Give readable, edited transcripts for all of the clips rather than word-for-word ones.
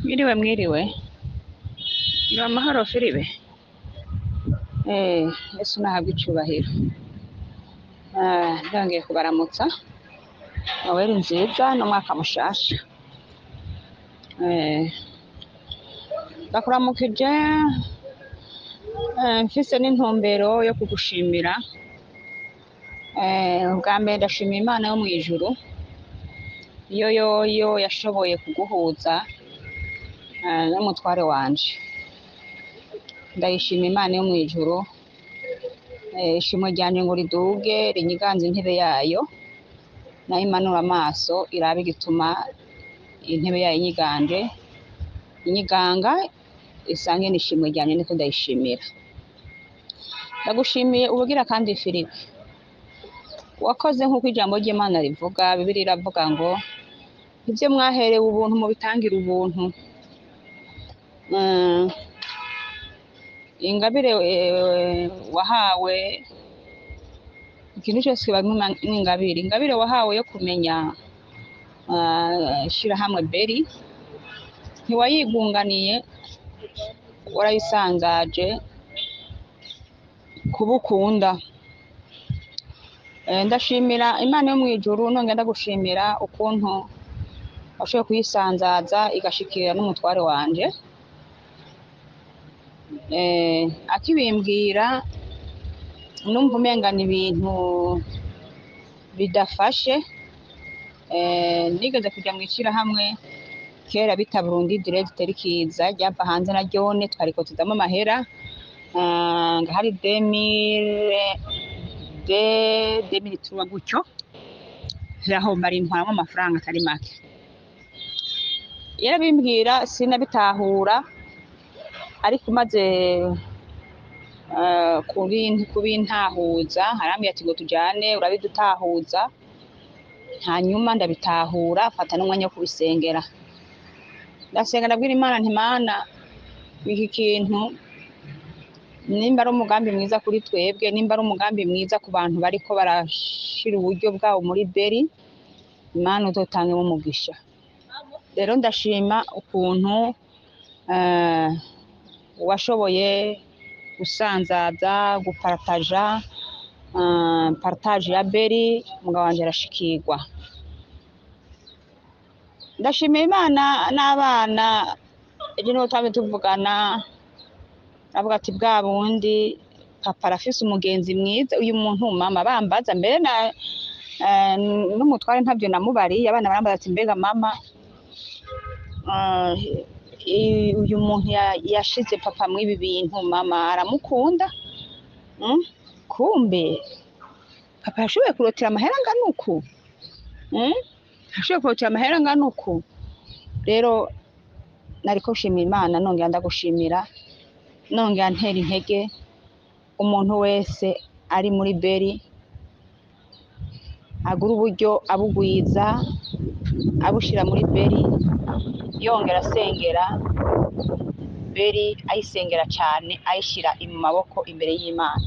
Mwiriwe mwiriwe, ni amahoro Filibe? Yesu nahabwe icubahiro. Ndongeye kubaramutsa, Noweli nziza n'umwaka mushasha. Ndakuramukije mfise n'intumbero yo kugushimira. Ubwa mbere ndashimira Imana yo mw'ijuru, iyo yoyo yashoboye kuguhuza n'umutware wanje. Ndayishima Imana yo mw'ijuru, ishimwe ryanje ngo riduge rinyiganze intebe yayo, nayo imanure amaso irabe igituma intebe yayo inyiganje, inyiganga isange n'ishimwe ryanje niko ndayishimira. Ndagushimiye ubugira kandi Filipe, wakoze nk'uko ijambo ry'Imana rivuga. Bibiliya iravuga ngo ivyo mwaherewe ubuntu mubitangire ubuntu. Ingabire wahawe, ikintu cose kibamwo n'ingabire. Ingabire wahawe yo kumenya ishirahamwe Beri, ntiwayigunganiye, warayisanzaje kubukunda. Ndashimira Imana yo mw'ijuru, nongera ndagushimira ukuntu washoboye kuyisanzaza igashikira n'umutware wanje. Akibimbwira numva umenga ni ibintu bidafashe. Nigeze kuja mw'ishirahamwe kera bita Burundi Direct rikiza, ryava hanze na ryone twarikotezamwo amahera, nga hari 2002 gutyo, aho barintwaramwo amafaranga atari make. Yarabimbwira sinabitahura, ariko umaze kubintahuza arambwira ati ngo tujane urabidutahuza, hanyuma ndabitahura, mfata n'umwanya wo kubisengera. Ndasenga ndabwira Imana nti Mana, iki kintu nimba ari umugambi mwiza kuri twebwe, nimba ari umugambi mwiza ku bantu bariko barashira uburyo bwabo muri Beri, Imana uzotangemo umugisha. Rero ndashima ukuntu washoboye gusanzaza, gupartaja partage ya Beri, umugabo wanje arashikirwa. Ndashimira Imana n'abana, ejo niho twamye tuvugana, avuga ati bwa bundi papa arafise umugenzi mwiza, uyu muntu mama bambaza mbere na n'umutware ntavyo namubariye, abana barambaza ati mbega mama, uyu muntu yashize papa mw'ibi bintu, mama aramukunda? Kumbe papa yashoboye kurotera amahera angana uku? Yashoboye kurotera amahera angana uku? Rero nariko nshimira Imana, nongera ndagushimira, nongera ntera intege umuntu wese ari muri Beri agura uburyo abugwiza abushira muri Beri, yongera asengera Beri, ayisengera cane, ayishira mu maboko imbere y'Imana.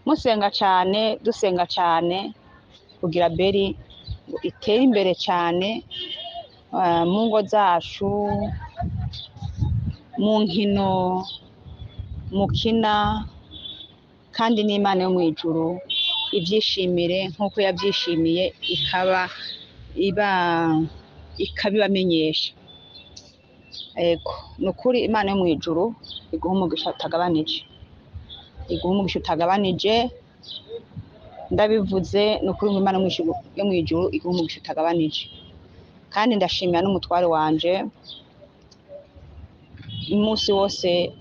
Musenga cane, dusenga cane kugira Beri ngo itere imbere cane, mu ngo zacu, mu nkino mukina, kandi n'Imana yo mw'ijuru ivyishimire nk'uko yavyishimiye, ikaba iba ikabibamenyesha. Ego, nukuri Imana yo mw'ijuru iguha umugisha utagabanije, iguha umugisha utagabanije. Ndabivuze nukuri ngo Imana yo mw'ijuru iguha umugisha utagabanije. Kandi ndashimira n'umutware wanje, umunsi wose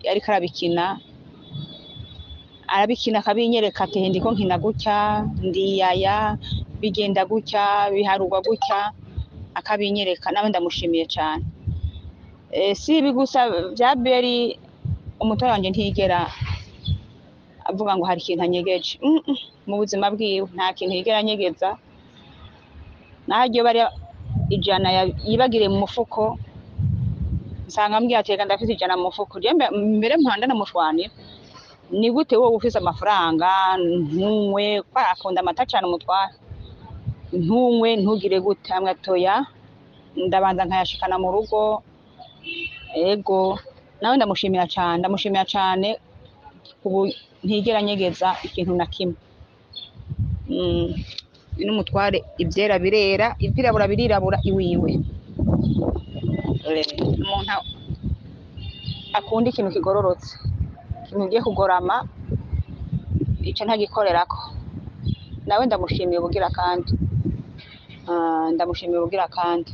yariko arabikina, arabikina akabinyereka ati ndiko nkina gutya, ndiyaya, bigenda gutya, biharurwa gutya, akabinyereka, nawe ndamushimiye cane. Si ibi gusa vya Beri, umutware wanje ntiyigera avuga ngo hari ikintu anyegeje. Mu buzima bwiwe nta kintu yigera anyegeza, naho iryo bari ijana yibagiriye mu mufuko, nsanga ambwiye ati reka ndafise ijana mu mufuko. Je mbere mpanda ndamushwanira, ni gute wowe ufise amafaranga ntunywe, ko akunda amata cane umutware, ntunywe ntugire gute? Amwe atoya. Ndabanza nkayashikana mu rugo. Ego, nawe ndamushimira cane, ndamushimira cane. Ubu ntigera nyegeza ikintu na kimwe. N'umutware, ivyera birera, ivyirabura birirabura iwiwe. Umuntu akunda ikintu kigororotse, ikintu kigiye kugorama ico ntagikorerako. Nawe ndamushimiye ubugira kandi. Ah, ndamushimiye ubugira kandi.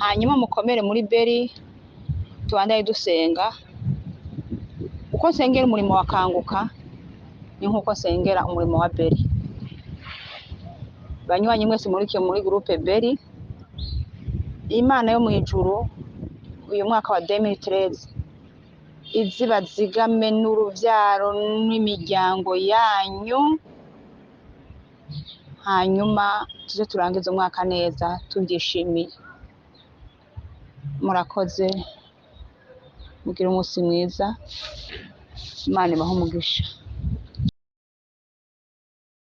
Hanyuma mukomere muri Beri, tubandanye dusenga. Uko nsengera umurimo wa Kanguka ni nkuko nsengera umurimo wa Beri. Banywanyi mwese murikiye muri groupe Beri, Imana yo mw'ijuru uyu mwaka wa 2013 izibazigame n'uruvyaro n'imiryango yanyu, hanyuma tuze turangize umwaka neza tuvyishimiye. Murakoze, mugire umunsi mwiza, Imana ibahe umugisha.